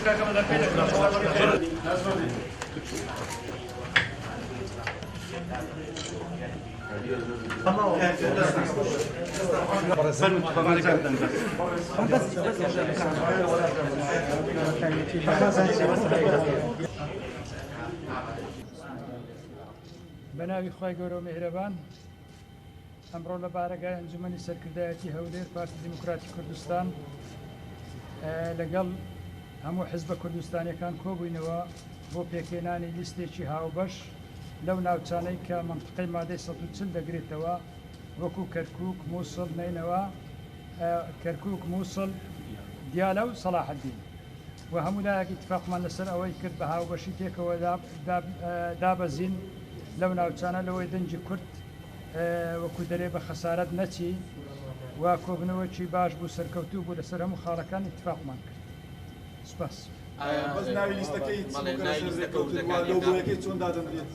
بە ناوی خوای گەورە و میهرەبان ئەمڕۆ لە بارەگای ئەنجومەنی سەرکردایەتی هەولێر پارتی دیموکراتی کوردستان لەگەڵ هەموو حزبە کوردستانیەکان کۆبووینەوە بۆ پێکهێنانی لیستێکی هاوبەش لەو ناوچانەی کە مەنتقەی مادەی 140 دەگرێتەوە وەکو کەرکوک، موسڵ، نەینەوا، کەرکوک، موسڵ، دیالە و سەڵاحەدین و هەموو لایەک ئیتفاقمان لەسەر ئەوەی کرد بە هاوبەشی پێکەوە دابەزین لەو ناوچانە لەوەی دەنگی کورد وەکو دەرێ بە خەسارەت نەچی و کۆبنەوەکی باش بوو سەرکەوتوو بوو لەسەر هەموو خاڵەکان ئیتفاقمان کرد سپاس. بەس ناوی لیستەکەی چ بوو کە لەسەر رێککەوتن و لۆگۆیەکەی چۆن دادەنرێت؟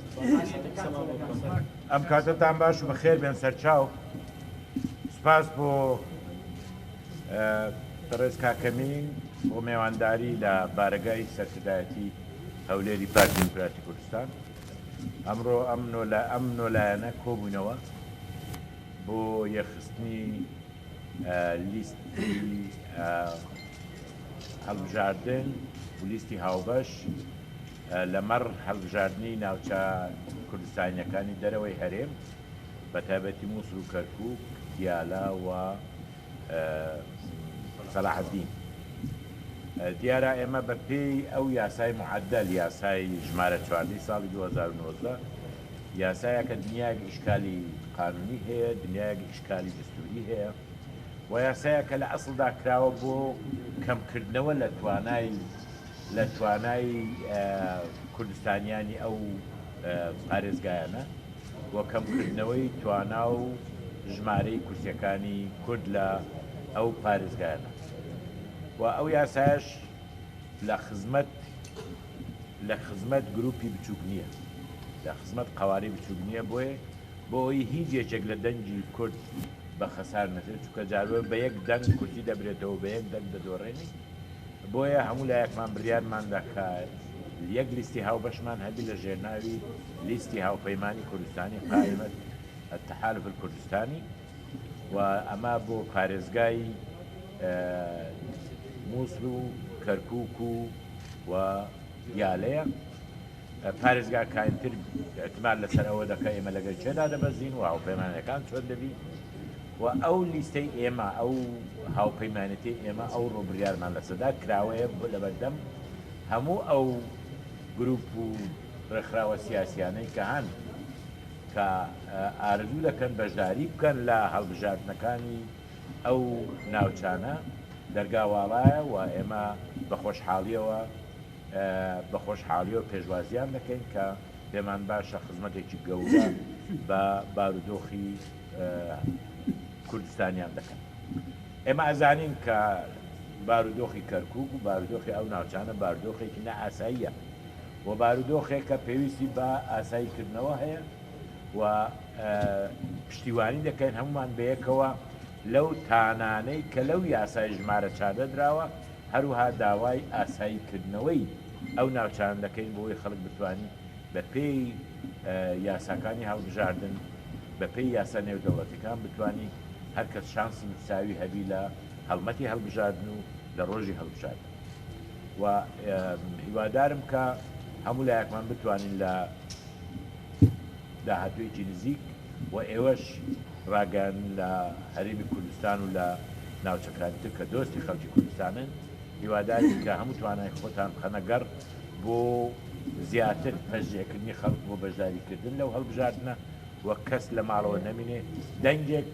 ئەم کاتەتان باش و بەخێر بێن سەرچاو. سوپاس بۆ بەڕێز کاک کەمین بۆ مێوانداری لە بارەگای سەرکردایەتی هەولێری پارتی دیموکراتی کوردستان. ئەمڕۆ ئەم ئەم نۆلایەنە کۆبووینەوە بۆ یەکخستنی لیستی هەڵبژاردن و لیستی هاوبەش لەمەڕ هەڵبژاردنی ناوچە کوردستانییەکانی دەرەوەی هەرێم بەتایبەتی موسڵ و کەرکوک، دیالە و سەلاحەدین. دیارە ئێمە بە پێی ئەو یاسای معەدەل، یاسای ژمارە 14 ی ساڵی 2019، یاسایەکە دنیایەک ئیشکالی قانونی هەیە، دنیایەک ئیشکالی دەستوری هەیە و یاسایەکە لە ئەسڵدا کراوە بۆ کەمکردنەوە لە توانای لە توانای کوردستانیانی ئەو پارێزگایانە و کەمکردنەوەی توانا و ژمارەی کورسیەکانی کورد لە ئەو پارێزگایانە و ئەو یاسایەش لە خزمەت لە خزمەت گروپی بچوک نییە لە خزمەت قەوارەی بچوک نییە بۆیە بۆ ئەوەی هیچ یەکێک لە دەنگی کورد بە خەسار نەچێت چونکە جارۆ بە یەک دەنگ کورسی دەبرێتەوە بە یەک دەنگ دەدۆڕێنی بۆیە هەموو لایەکمان بریارماندا کە یەک لیستی هاوبەشمان هەبی لە ژێرناوی لیستی هاوپەیمانی کوردستانی قائمە التحالف الکردستانی و ئەمە بۆ پارێزگای موسڵ و کەرکوک و و دیالەیە. پارێزگاکانی تر اعتماد لەسەر ئەوە دەکە ئێمە لەگەل کێدا دەبەزین و هاوپەیمانەکان چۆن دەبی و ئەو لیستەی ئێمە ئەو هاوپەیمانێتی ئێمە ئەو ڕۆ بریارمان لەسەدا کراوەیە لەبەردەم هەموو ئەو گروپ و ڕێکخراوە سیاسیانەی کە هەن کە ئارەزوو دەکەن بەشداری بکەن لە هەڵبژاردنەکانی ئەو ناوچانە دەرگا واڵایە و ئێمە بە خۆشحاڵیەوە بە خۆشحاڵیەوە پێشوازیان دەکەین کە پێمان باشە خزمەتێکی گەورە بە بارودۆخی کوردستانیان دەکەن. ئێمە ئەزانین کە بارودۆخی کەرکوک و بارودۆخی ئەو ناوچانە بارودۆخێکی نائاساییە و بارودۆخێکە پێویستی بە ئاساییکردنەوە هەیە و پشتیوانی دەکەین هەمومان بەیەکەوە لەو تانانەی کە لەو یاسای ژمارە 14 دراوە، هەروەها داوای ئاسایی کردنەوەی ئەو ناوچانە دەکەین بۆ ئەوەی خەڵک بتوانی بە پێی یاساکانی هەڵبژاردن، بە پێی یاسا نێودەوڵەتیەکان بتوانی هەر کەس شانسی مساوی هەبی لە هەڵمەتی هەڵبژاردن و لە ڕۆژی هەڵبژاردن و هیوادارم کە هەموو لایەکمان بتوانین لە داهاتوویەکی نزیک و ئێوەش ڕاگەیاندن لە هەرێمی کوردستان و لە ناوچەکانی تر کە دۆستی خەڵکی کوردستانن، هیوادارین کە هەموو توانای خۆتان بخەنە گەڕ بۆ زیاتر تەشجیعکردنی خەڵک بۆ بەشداریکردن لەو هەڵبژاردنە و کەس لە ماڵەوە نەمینێ، دەنگێک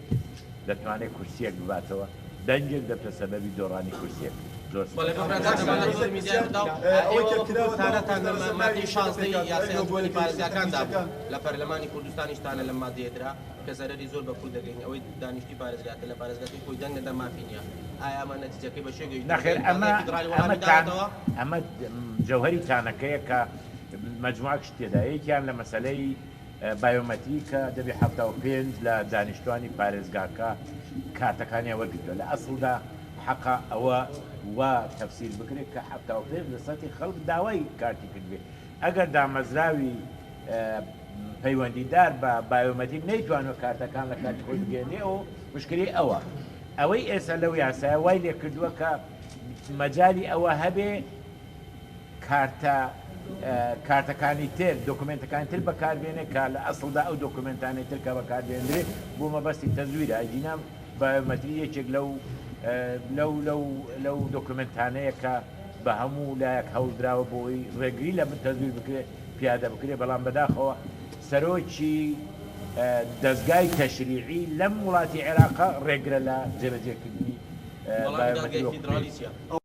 دەتوانێت کورسییەک بباتەوە، دەنگێک دەبتە سەبەبی دۆڕانی کورسییەک. زۆر سوپاس. بەڵێ بەڕێز ئەندامان لە زۆر میدیای ڕووداو، ئەوەی ئێوە کە وەکو کراوە کورد تاوەکو تانەتان لە لەسەر ناوی مادەی لیستەکە شازدەی پێکهاتووە، یاسای ئەی ئەنجومەنی لۆگۆیەکەی پارێزگاکاندا بوو، لیستەکان. لە پەرلەمانی کوردستانیش تانە لەم مادەیە درا کە زەرەری زۆر بە کورد دەگەین، ئەوەی دانیشتووی پارێزگاکە لە پارێزگاکەی خۆی دەنگ نەدا مافی نییە، ئایا ئەمە نەتیجەکەی بە چێ گەیشتووە؟ نەخێر دادگای ئەمە فیدڕاڵی ئەمە وەڵامی تان داوەتەوە؟ ئەمە جەوهەری تانەکەیە کە مەجموعەک شت تێدایە، یەکیان لە مەسەلەی بایۆمەتری کە دەبێ 75 لە دانیشتوانی پارێزگاکە کارتەکانیان وەرگرتووە، لە ئەسڵدا حەقە ئەوە وا تەفسیر بکرێت کە 75 لە سەتی خەڵک داوای کارتی کردبێ. ئەگەر دامەزراوی پەیوەندیدار بە بایۆمەتریک نەیتوانوە کارتەکان لە کاتی خۆی بگەیەنێ ئەو مشکلەی ئەوە. ئەوەی ئێستا لەو یاسایە وای لێکردووە کە مەجالی ئەوە هەبێ کارتە کارتەکانی تر دۆکومێنتەکانی تر بەکاربێنێ کە لە ئەسڵدا ئەو دۆکومێنتانەی تر کە بەکاردێنرێ بۆ مەبەستی تەزویرە ئەگینا بایۆمەتری یەکێک لەو لەو لەو لەو دۆکومێنتانەیە کە بە هەموو لایەک هەوڵدراوە بۆی ڕێگری لە تەزویر بکرێ پیادە بکرێ بەڵام بەداخەوە سەرۆکی دەزگای تەشریعی لەم وڵاتی عێراقە ڕێگرە لە جێبەجێکردنی وەڵامی دادگای بایۆمەتری وەکو فیدراڵی پێویست. چییە؟